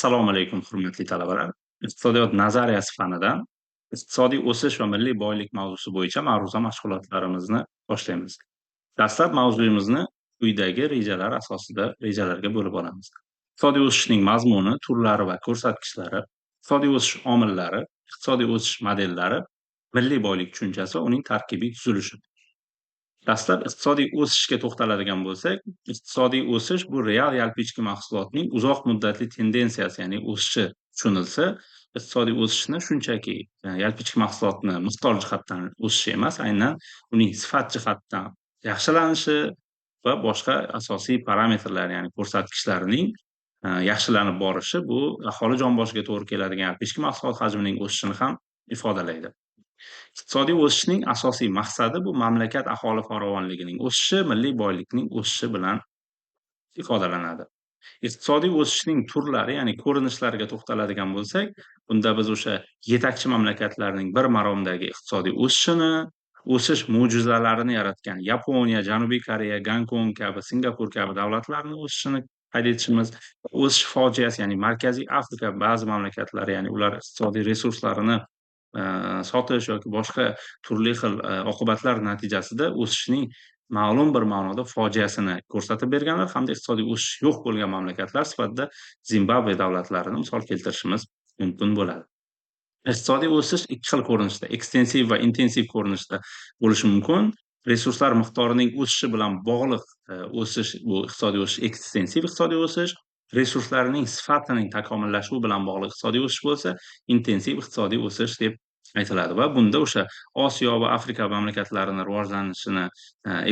Assalomu alaykum, hurmatli talabalar. Iqtisodiyot nazariyasi fanidan iqtisodiy o'sish va milliy boylik mavzusi bo'yicha ma'ruza mashg'ulotlarimizni boshlaymiz. Dastlab mavzuyimizni quyidagi rejalar asosida rejalarga bo'lib olamiz. Iqtisodiy o'sishning mazmuni, turlari va ko'rsatkichlari, iqtisodiy o'sish omillari, iqtisodiy o'sish modellari, milliy boylik tushunchasi va uning tarkibiy tuzilishi. Dastlab iqtisodiy o'sishga to'xtaladigan bo'lsak, iqtisodiy o'sish bu real yalpi ichki mahsulotning uzoq muddatli tendensiyasi, ya'ni o'sishi tushunilsa, iqtisodiy o'sishni shunchaki yalpi ichki mahsulotni miqdor jihatdan o'sishi emas, aynan uning sifat jihatdan yaxshilanishi va boshqa asosiy parametrlar, ya'ni ko'rsatkichlarining yaxshilanib borishi bu aholi jon boshiga to'g'ri keladigan yalpi ichki mahsulot hajmining o'sishini ham ifodalaydi. Iqtisodiy o'sishning asosiy maqsadi bu mamlakat aholi farovonligining o'sishi, milliy boylikning o'sishi bilan ifodalanadi. Iqtisodiy o'sishning turlari, ya'ni ko'rinishlariga to'xtaladigan bo'lsak, bunda biz o'sha yetakchi mamlakatlarning bir maromdagi iqtisodiy o'sishini, o'sish mo'jizalarini yaratgan Yaponiya, Janubiy Koreya, Gonkong kabi, Singapur kabi davlatlarning o'sishini qayd etishimiz, o'sish fojiasi, ya'ni Markaziy Afrika ba'zi mamlakatlari, ya'ni ular iqtisodiy resurslarini sotish yoki boshqa turli xil oqibatlar natijasida o'sishning ma'lum bir ma'noda fojiasini ko'rsatib berganlar hamda iqtisodiy o'sish yo'q bo'lgan mamlakatlar sifatida Zimbabve davlatlarini misol keltirishimiz mumkin bo'ladi. Iqtisodiy o'sish ikki xil ko'rinishda, ekstensiv va intensiv ko'rinishda bo'lishi mumkin. Resurslar miqdorining o'sishi bilan bog'liq o'sish bu iqtisodiy o'sish ekstensiv iqtisodiy o'sish, resurslarning sifatining takomillashuvi bilan bog'liq iqtisodiy o'sish bo'lsa, intensiv iqtisodiy o'sish deb aytiladi va bunda o'sha Osiyo va Afrika mamlakatlarini rivojlanishini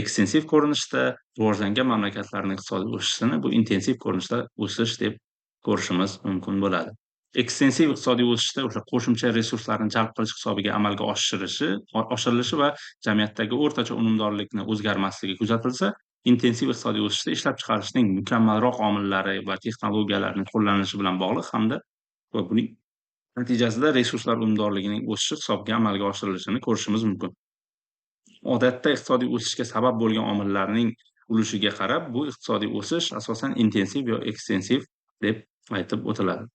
ekstensiv ko'rinishda, rivojlangan mamlakatlarning iqtisodiy o'sishini bu intensiv ko'rinishda o'sish deb ko'rishimiz mumkin bo'ladi. Ekstensiv iqtisodiy o'sishda o'sha qo'shimcha resurslarni jalb qilish hisobiga amalga oshirilishi va jamiyatdagi o'rtacha unumdorlikni o'zgarmasligi kuzatilsa, intensiv iqtisodiy o'sishda ishlab chiqarishning mukammalroq omillari va texnologiyalarining qo'llanilishi bilan bog'liq hamda va buning natijasida resurslar unumdorligining o'sishi hisobiga amalga oshirilishini ko'rishimiz mumkin. Odatda iqtisodiy o'sishga sabab bo'lgan omillarning ulushiga qarab, bu iqtisodiy o'sish asosan intensiv yo ekstensiv deb aytib o'tiladi.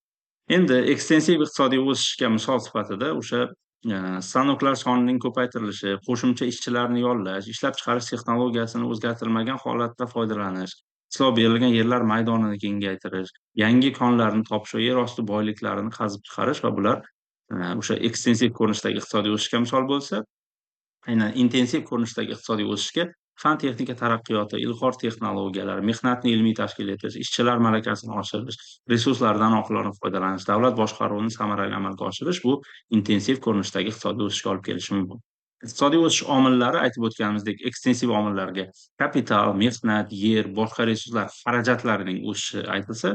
Endi ekstensiv iqtisodiy o'sishga misol sifatida o'sha stanoklar sonining ko'paytirilishi, qo'shimcha ishchilarni yollash, ishlab chiqarish texnologiyasini o'zgartirilmagan holatda foydalanish, ishlov berilgan yerlar maydonini kengaytirish, yangi konlarni topish va yer osti boyliklarini qazib chiqarish va bular o'sha ekstensiv ko'rinishdagi iqtisodiy o'sishga misol bo'lsa, aynan intensiv ko'rinishdagi iqtisodiy o'sishga fan texnika taraqqiyoti, ilg'or texnologiyalar, mehnatni ilmiy tashkil etish, ishchilar malakasini oshirish, resurslardan oqilona foydalanish, davlat boshqaruvini samarali amalga oshirish bu intensiv ko'rinishdagi iqtisodiy o'sishga olib kelishi mumkin. Iqtisodiy o'sish omillari aytib o'tganimizdek ekstensiv omillarga kapital, mehnat, yer, boshqa resurslar xarajatlarining o'sishi aytilsa,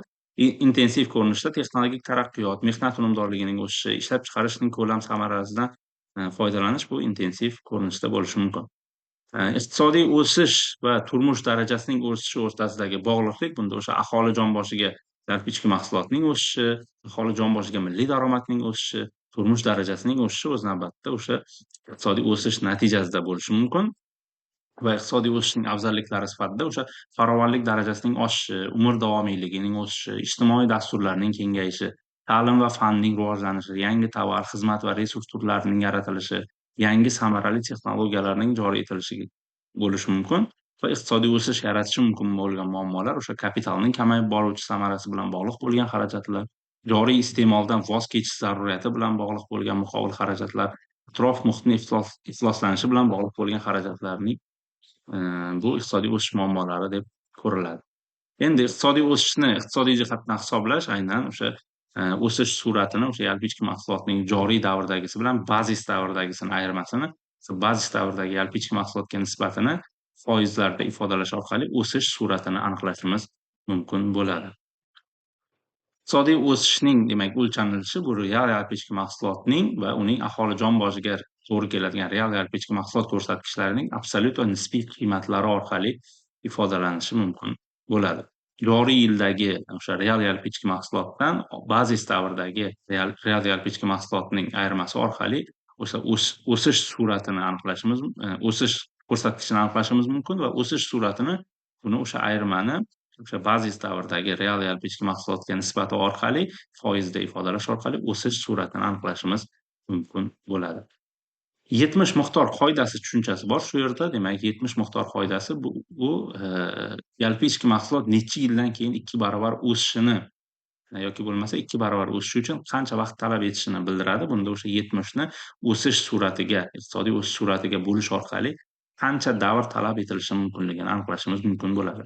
intensiv ko'rinishda texnologik taraqqiyot, mehnat unumdorligining o'sishi, ishlab chiqarishning ko'lam samarasidan foydalanish bu intensiv ko'rinishda bo'lishi mumkin. Iqtisodiy o'sish va turmush darajasining o'sishi o'rtasidagi bog'liqlik bunda o'sha aholi jon boshiga yalpi ichki mahsulotning o'sishi, aholi jon boshiga milliy daromadning o'sishi, turmush darajasining o'sishi o'z navbatida o'sha iqtisodiy o'sish natijasida bo'lishi mumkin va iqtisodiy o'sishning afzalliklari sifatida o'sha farovonlik darajasining oshishi, umr davomiyligining o'sishi, ijtimoiy dasturlarning kengayishi, ta'lim va fanning rivojlanishi, yangi tovar, xizmat va resurs turlarining yaratilishi, yangi samarali texnologiyalarning joriy etilishi bo'lishi mumkin va iqtisodiy o'sish yaratishi mumkin bo'lgan muammolar o'sha kapitalning kamayib boruvchi samarasi bilan bog'liq bo'lgan xarajatlar, joriy iste'moldan voz kechish zaruriyati bilan bog'liq bo'lgan muqobil xarajatlar, atrof muhitni ifloslanishi bilan bog'liq bo'lgan xarajatlarning bu iqtisodiy o'sish muammolari deb ko'riladi. Endi iqtisodiy o'sishni iqtisodiy jihatdan hisoblash aynan o'sha o'sish sur'atini o'sha yalpi ichki mahsulotning joriy davrdagisi bilan bazis davrdagisini ayirmasini, bazis davrdagi yalpi ichki mahsulotga nisbatini foizlarda ifodalash orqali o'sish sur'atini aniqlashimiz mumkin bo'ladi. Iqtisodiy o'sishning demak o'lchanilishi bu real yalpi ichki mahsulotning va uning aholi jon boshiga to'g'ri keladigan real yalpi ichki mahsulot ko'rsatkichlarining absolyut va nisbiy qiymatlari orqali ifodalanishi mumkin bo'ladi. Joriy yildagi o'sha real yalpi ichki mahsulotdan bazis davrdagi real yalpi ichki mahsulotning ayirmasi orqali o'sha o'sish sur'atini aniqlashimiz, o'sish ko'rsatkichini aniqlashimiz mumkin va o'sish sur'atini buni o'sha ayirmani o'sha bazis davrdagi real yalpi ichki mahsulotga nisbati orqali foizda ifodalash orqali o'sish suratini aniqlashimiz mumkin bo'ladi. 70 miqdor qoidasi tushunchasi bor shu yerda. Demak, 70 miqdor qoidasi bu yalpi ichki mahsulot necha yildan keyin 2 barobar o'sishini yoki bo'lmasa 2 barobar o'sishi uchun qancha vaqt talab etishini bildiradi. Bunda o'sha 70 ni o'sish suratiga, iqtisodiy o'sish suratiga bo'lish orqali qancha davr talab etilishi mumkinligini aniqlashimiz mumkin bo'ladi.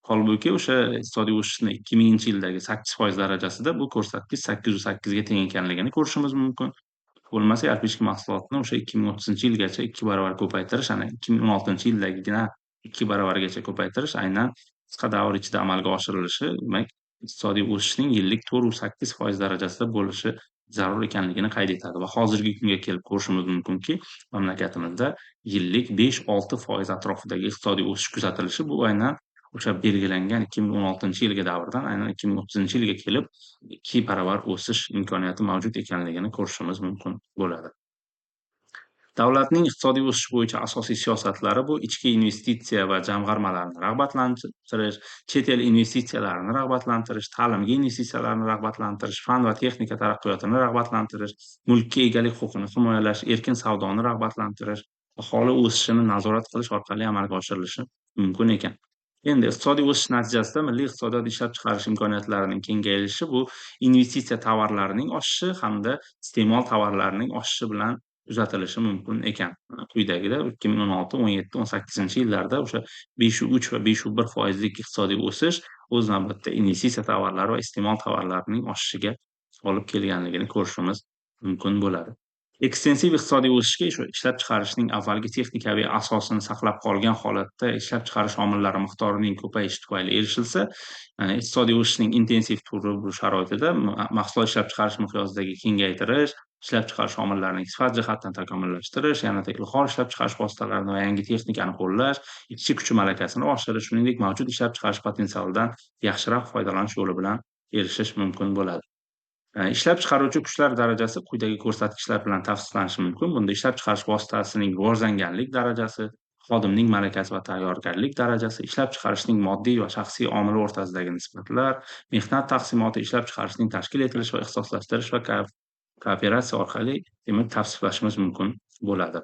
Holbuki o'sha iqtisodiy o'sishni 2000-yildagi 8% darajasida bu ko'rsatkich 808 ga teng ekanligini ko'rishimiz mumkin. Bo'lmasa yalpi ichki mahsulotni o'sha 2030-yilgacha 2 barobar ko'paytirish, ana 2016-yildagina 2 barobargacha ko'paytirish aynan qisqa davr ichida amalga oshirilishi, demak, iqtisodiy o'sishning yillik 4,8% darajasida bo'lishi zarur ekanligini qayd etadi va hozirgi kunga kelib ko'rishimiz mumkinki, mamlakatimizda yillik 5-6% atrofidagi iqtisodiy o'sish kuzatilishi bu aynan o'sha belgilangan 2016-yilgi davrdan aynan 2030-yilga kelib 2 barobar o'sish imkoniyati mavjud ekanligini ko'rishimiz mumkin bo'ladi. Davlatning iqtisodiy o'sish bo'yicha asosiy siyosatlari bu ichki investitsiya va jamg'armalarni rag'batlantirish, chet el investitsiyalarini rag'batlantirish, ta'limga investitsiyalarni rag'batlantirish, fan va texnika taraqqiyotini rag'batlantirish, mulkka egalik huquqini himoyalash, erkin savdoni rag'batlantirish, aholi o'sishini nazorat qilish orqali amalga oshirilishi mumkin ekan. Endi iqtisodiy o'sish natijasida milliy iqtisodiyot ishlab chiqarish imkoniyatlarining kengayishi bu investitsiya tovarlarining oshishi hamda iste'mol tovarlarining oshishi bilan kuzatilishi mumkin ekan. Quyidagida 2016, 17, 18 yillarda o'sha 5,3 va 5,1 foizlik iqtisodiy o'sish o'z navbatida investitsiya tovarlari va iste'mol tovarlarining oshishiga olib kelganligini ko'rishimiz mumkin bo'ladi. Ekstensiv iqtisodiy o'sishga shu ishlab chiqarishning avvalgi texnikaviy asosini saqlab qolgan holatda ishlab chiqarish omillari miqdorining ko'payishi tufayli erishilsa, iqtisodiy o'sishning intensiv turi bu sharoitida mahsulot ishlab chiqarish miqyosidagi kengaytirish, ishlab chiqarish omillarining sifat jihatdan takomillashtirish, yanada ilg'or ishlab chiqarish vositalarini va yangi texnikani qo'llash, ishchi kuchi malakasini oshirish, shuningdek mavjud ishlab chiqarish potensialidan yaxshiroq foydalanish yo'li bilan erishish mumkin bo'ladi. Ishlab chiqaruvchi kuchlar darajasi quyidagi ko'rsatkichlar bilan tavsiflanishi mumkin. Bunda ishlab chiqarish vositasining rivojlanganlik darajasi, xodimning malakasi va tayyorgarlik darajasi, ishlab chiqarishning moddiy va shaxsiy omili o'rtasidagi nisbatlar, mehnat taqsimoti, ishlab chiqarishning tashkil etilishi va ixtisoslashtirish va kooperatsiya orqali, demak, tavsiflashimiz mumkin bo'ladi.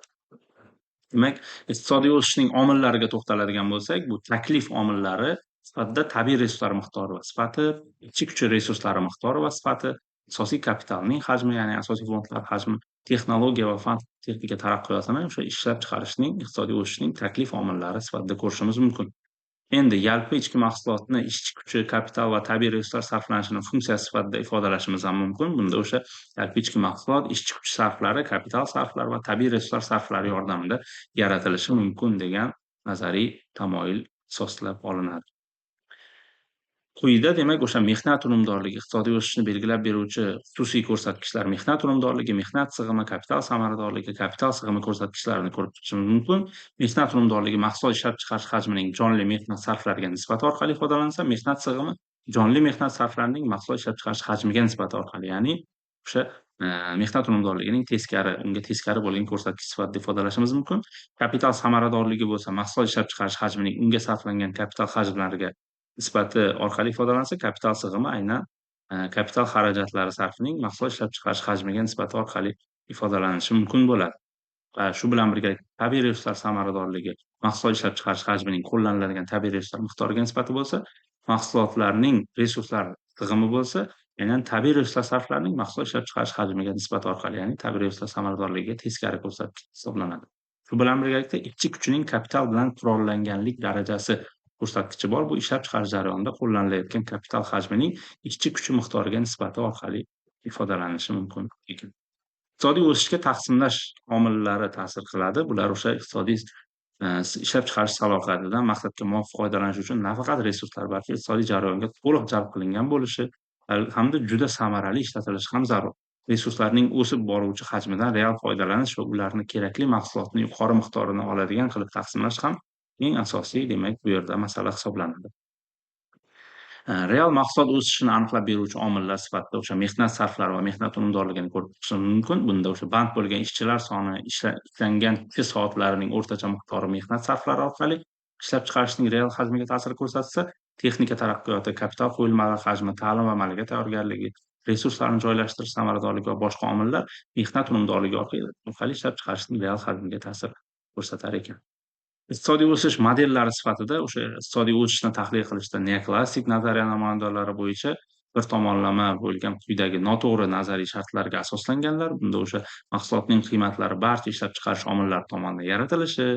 Demak, iqtisodiy o'sishning omillariga to'xtaladigan bo'lsak, bu taklif omillari sifatida tabiiy resurslar miqdori va sifati, ishchi kuchi resurslari miqdori va sifati, asosiy kapitalning hajmi, ya'ni asosiy fondlar hajmi, texnologiya va fan texnika taraqqiyotini o'sha ishlab chiqarishning, iqtisodiy o'sishning taklif omillari sifatida ko'rishimiz mumkin. Endi yalpi ichki mahsulotni ishchi kuchi, kapital va tabiiy resurslar sarflanishini funksiyasi sifatida ifodalashimiz ham mumkin. Bunda o'sha yalpi ichki mahsulot ishchi kuchi sarflari, kapital sarflari va tabiiy resurslar sarflari yordamida yaratilishi mumkin degan nazariy tamoyil asoslab olinadi. Quyida, demak, o'sha mehnat unumdorligi, iqtisodiy o'sishni belgilab beruvchi xususiy ko'rsatkichlar mehnat unumdorligi, mehnat sig'imi, kapital samaradorligi, kapital sig'imi ko'rsatkichlarini ko'rib chiqishimiz mumkin. Mehnat unumdorligi mahsulot ishlab chiqarish hajmining jonli mehnat sarflariga nisbati orqali ifodalansa, mehnat sig'imi jonli mehnat sarflarining mahsulot ishlab chiqarish hajmiga nisbati orqali, ya'ni o'sha mehnat unumdorligining teskari, unga teskari bo'lgan ko'rsatkich sifatida ifodalashimiz mumkin. Kapital samaradorligi bo'lsa, mahsulot ishlab chiqarish hajmining unga sarflangan kapital hajmlariga nisbati orqali ifodalansa, kapital sig'imi aynan kapital xarajatlari sarfining mahsulot ishlab chiqarish hajmiga nisbati orqali ifodalanishi mumkin bo'ladi. Va shu bilan birga tabiiy resurslar samaradorligi mahsulot ishlab chiqarish hajmining qo'llaniladigan tabiiy resurslar miqdoriga nisbati bo'lsa, mahsulotlarning resurslar sig'imi bo'lsa, aynan tabiiy resurslar sarflarining mahsulot ishlab chiqarish hajmiga nisbati orqali, ya'ni tabiiy resurslar samaradorligiga teskari ko'rsatkich hisoblanadi. Shu bilan birgalikda ishchi kuchining kapital bilan qurollanganlik darajasi ko'rsatkichi bor. Bu ishlab chiqarish jarayonida qo'llanilayotgan kapital hajmining ishchi kuchi miqdoriga nisbati orqali ifodalanishi mumkin ekan. Iqtisodiy o'sishga taqsimlash omillari ta'sir qiladi. Bular o'sha iqtisodiy ishlab chiqarish salohiyatidan maqsadga muvofiq foydalanish uchun nafaqat resurslar, balki iqtisodiy jarayonga to'liq jalb qilingan bo'lishi hamda juda samarali ishlatilishi ham zarur. Resurslarning o'sib boruvchi hajmidan real foydalanish va ularni kerakli mahsulotni yuqori miqdorini oladigan qilib taqsimlash ham eng asosiy, demak, bu yerda masala hisoblanadi. Real mahsulot o'sishini aniqlab beruvchi omillar sifatida o'sha mehnat sarflari va mehnat unumdorligini ko'rib chiqishimiz mumkin. Bunda o'sha band bo'lgan ishchilar soni, ishlangan ishchi soatlarining o'rtacha miqdori mehnat sarflari orqali ishlab chiqarishning real hajmiga ta'sir ko'rsatsa, Texnika taraqqiyoti, kapital qo'yilmalari hajmi, ta'lim va malaka tayyorgarligi, resurslarni joylashtirish samaradorligi va boshqa omillar mehnat unumdorligi orqali ishlab chiqarishning real hajmiga ta'sir ko'rsatar ekan. Iqtisodiy o'sish modellari sifatida o'sha iqtisodiy o'sishni tahlil qilishda neoklassik nazariya namoyandalari bo'yicha bir tomonlama bo'lgan quyidagi noto'g'ri nazariy shartlarga asoslanganlar. Bunda o'sha mahsulotning qiymatlari barcha ishlab chiqarish omillari tomonidan yaratilishi,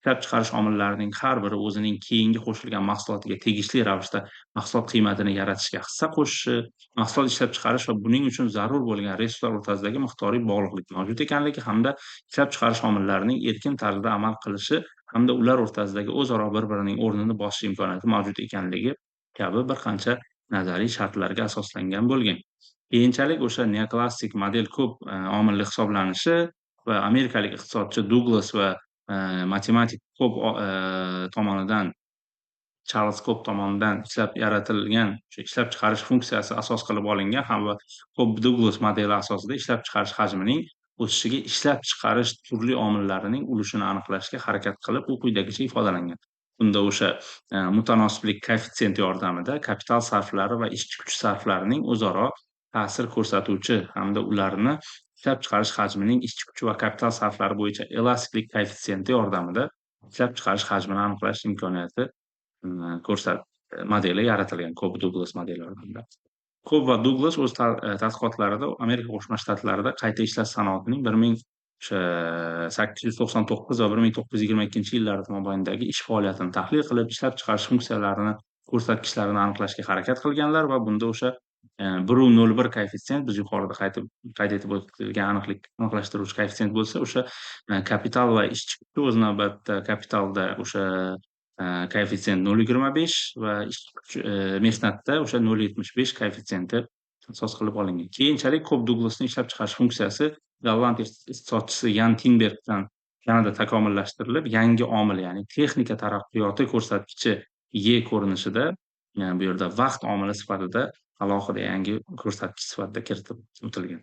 ishlab chiqarish omillarining har biri o'zining keyingi qo'shilgan mahsulotiga tegishli ravishda mahsulot qiymatini yaratishga hissa qo'shishi, mahsulot ishlab chiqarish va buning uchun zarur bo'lgan resurslar o'rtasidagi miqdoriy bog'liqlik mavjud ekanligi hamda ishlab chiqarish omillarining erkin tarzda amal qilishi hamda ular o'rtasidagi o'zaro bir-birining o'rnini bosish imkoniyati mavjud ekanligi kabi bir qancha nazariy shartlarga asoslangan bo'lgan. Keyinchalik o'sha neoklassik model ko'p omilli hisoblanishi va amerikalik iqtisodchi Duglas va matematik Kobb tomonidan, Charles Kobb tomonidan ishlab yaratilgan o'sha ishlab chiqarish funksiyasi asos qilib olingan ham va Kobb-Duglas modeli asosida ishlab chiqarish hajmining o'sishiga ishlab chiqarish turli omillarining ulushini aniqlashga harakat qilib, u quyidagicha ifodalangan. Bunda o'sha mutanosiblik koeffitsiyenti yordamida kapital sarflari va ishchi kuchi sarflarining o'zaro ta'sir ko'rsatuvchi hamda ularni ishlab chiqarish hajmining ishchi kuchi va kapital sarflari bo'yicha elastiklik koeffitsiyenti yordamida ishlab chiqarish hajmini aniqlash imkoniyati ko'rsat modeli yaratilgan Kobb-Duglas modeli yordamida. Kobb va Duglas o'z tadqiqotlarida Amerika Qo'shma Shtatlarida qayta ishlash sanoatining 1899 va 1922 yillar mobaynidagi ish faoliyatini tahlil qilib, ishlab chiqarish funksiyalarini ko'rsatkichlarini aniqlashga harakat qilganlar va bunda o'sha 1,01 koeffitsient, biz yuqorida qayd etib o'tilgan aniqlik aniqlashtiruvchi koeffitsient bo'lsa, o'sha kapital va ishchi kuchi o'z navbatida kapitalda o'sha koeffitsient 0,25 va ishchi kuchi, mehnatda o'sha 0,75 koeffitsiyenti asos qilib olingan. Keyinchalik Kobb-Duglasning ishlab chiqarish funksiyasi golland iqtisodchisi Yan Tinbergdan yanada takomillashtirilib, yangi omil, ya'ni texnika taraqqiyoti ko'rsatkichi E ko'rinishida, bu yerda vaqt omili sifatida alohida yangi ko'rsatkich sifatida kiritib o'tilgan.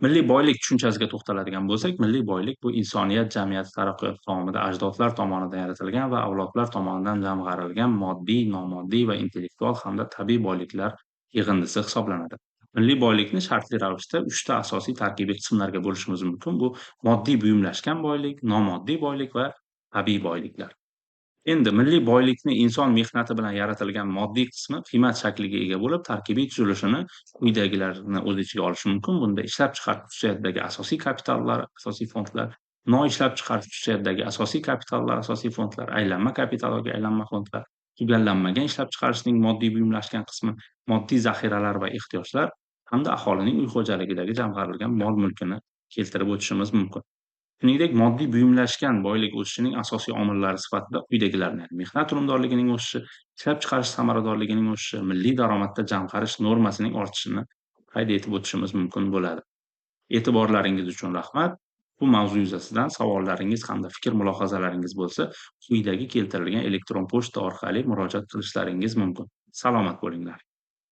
Milliy boylik tushunchasiga to'xtaladigan bo'lsak, milliy boylik bu insoniyat jamiyati taraqqiyoti davomida ajdodlar tomonidan yaratilgan va avlodlar tomonidan jamg'arilgan moddiy, nomoddiy va intellektual hamda tabiiy boyliklar yig'indisi hisoblanadi. Milliy boylikni shartli ravishda uchta asosiy tarkibiy qismlarga bo'lishimiz mumkin. Bu moddiy buyumlashgan boylik, nomoddiy boylik va tabiiy boyliklar. Endi milliy boylikni inson mehnati bilan yaratilgan moddiy qismi qiymat shakliga ega bo'lib, tarkibiy tuzilishini quyidagilarni o'z ichiga olishi mumkin. Bunda ishlab chiqarish xususiyatidagi asosiy kapitallar, asosiy fondlar, noishlab chiqarish xususiyatidagi asosiy kapitallar, asosiy fondlar, aylanma kapital yoki aylanma fondlar, tugallanmagan ishlab chiqarishning moddiy buyumlashgan qismi, moddiy zaxiralar va ehtiyojlar hamda aholining uy xo'jaligidagi jamg'arilgan mol-mulkini keltirib o'tishimiz mumkin. Shuningdek, moddiy buyumlashgan boylik o'sishining asosiy omillari sifatida quyidagilarni, ya'ni mehnat unumdorligining o'sishi, ishlab chiqarish samaradorligining o'sishi, milliy daromadda jamg'arish normasining ortishini qayd etib o'tishimiz mumkin bo'ladi. E'tiborlaringiz uchun rahmat. Bu mavzu yuzasidan savollaringiz hamda fikr mulohazalaringiz bo'lsa, quyidagi keltirilgan elektron pochta orqali murojaat qilishlaringiz mumkin. Salomat bo'linglar.